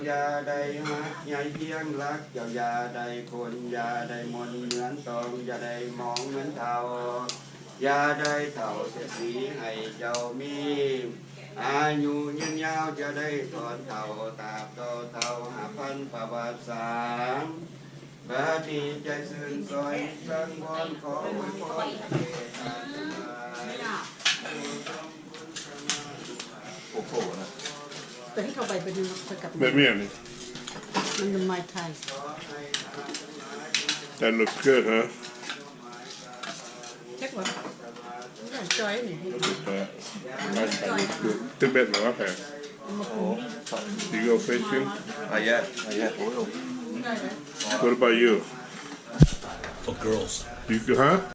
ຢ່າໄດ້ຮັກໃຫຍ່ພຽງຫຼັກ ເຈົ້າຢ່າໄດ້ຄົນ ຢ່າໄດ້ມົນເໝືອນຕອງ ຢ່າໄດ້ໝອງເໝືອນເຖົ້າ ຢ່າໄດ້ເຖົ້າເສຍສີໃຫ້ເຈົ້າມີອາຍຸຍືນຍາວ ຈະໄດ້ຖອນເຖົ້າຕາບຕໍ່ເຖົ້າ ຫາພັນປະຫວັດສານ ບັດນີ້ໃຈຊື່ນຊ່ອຍສັງວອນ ຂໍອວຍພອນເດຊະທັງຫຼາຍ ໂອ້ໂຫນະ ເປີດໃຫ້ເຂົ້າໄປເປັນເນາະ ຄ່ອຍກັບ ແບບນີ້ນີ້ ມັນນຳໄມ້ໄທ That looks good, huh? ເຈັກວ່າ ຈອຍນີ້ Nice. Too bad, no, okay. ເອົາມາປຸງນີ້ You go fishing? Not yet, not yet. Oil. What about you? For girls. You go, huh?